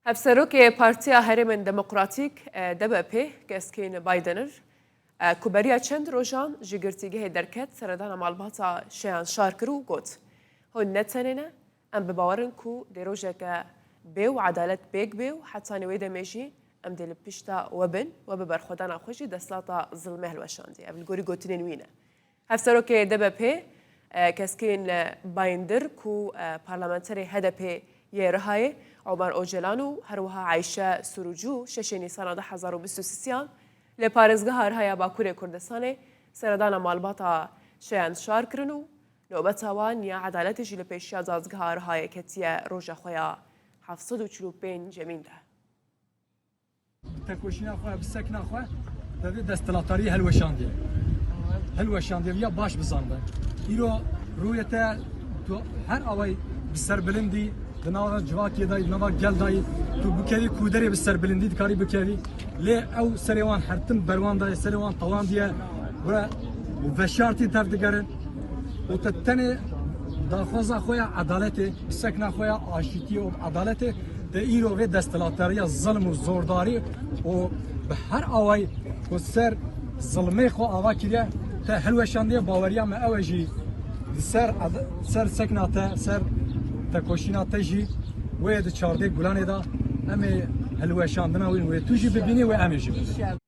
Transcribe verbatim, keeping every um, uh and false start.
Hevserokê Partiya Herêmên Demokratîk, e, D B P, Keskîn Baydenir, e, ku beriya çend rojan ji girtîgehê derket, seredana malbata Şeyan Şar kir û got, Hûn ne tenê ne, em bi bawer in ku dê rojeke bê û edalet pêk bê û hetanî wê demê jî em dê li pişta we bin, we bi berxwedana xwe jî desthilata zilmê hilweşandiye. Ev li gorî gotinên wî ne. Hevserokê D B P, e, Keskîn, e, Bayindir ku, e, parlamenterê H D P yê Rihayê, Omer Ocalan û her wiha Eyşe Surucu şeşê Nîsana du hezar û bîst û sêyan li parêzgeha Rihaya Bakurê Kurdistanê seredana malbata Şeyan Şar kirin û nobeta wan ya edaletê jî li pêşiya dadgeha Rihayê ketiye roja xwe ya heft sed û çil û pêncemîn de. Bi tekoşîna xwe, bi sekna xwe, devê desthilatdariyê hilweşandiye. Hilweşandiye, ya baş bizanbe. Îro rûyê te tu her awayî bi serbilindî, di nava civakê de, di nava gel de, tu bikevî kûderê bi serbilindî dikarî bikevî. Lê ew serê wan hertin berwan daye, serê wan tawandiye, we û veşartî tev digerin. Û te tenê daxwaza xwe ya edaletê, bi sekna xwe ya aşîtiyê û edaletê, te îro vê desthilatdariya zilm û zordarî û bi her awayî ku ser zilmê xwe ava kiriye, te hilweşandiye. Baweriya me ew e jî di ser, ser sekna te, ser tekoşîna te jî wê di çardeh Gulanê de em ê hilweşandina wî wê tu jî bibînî, wê em ê jî bibînî.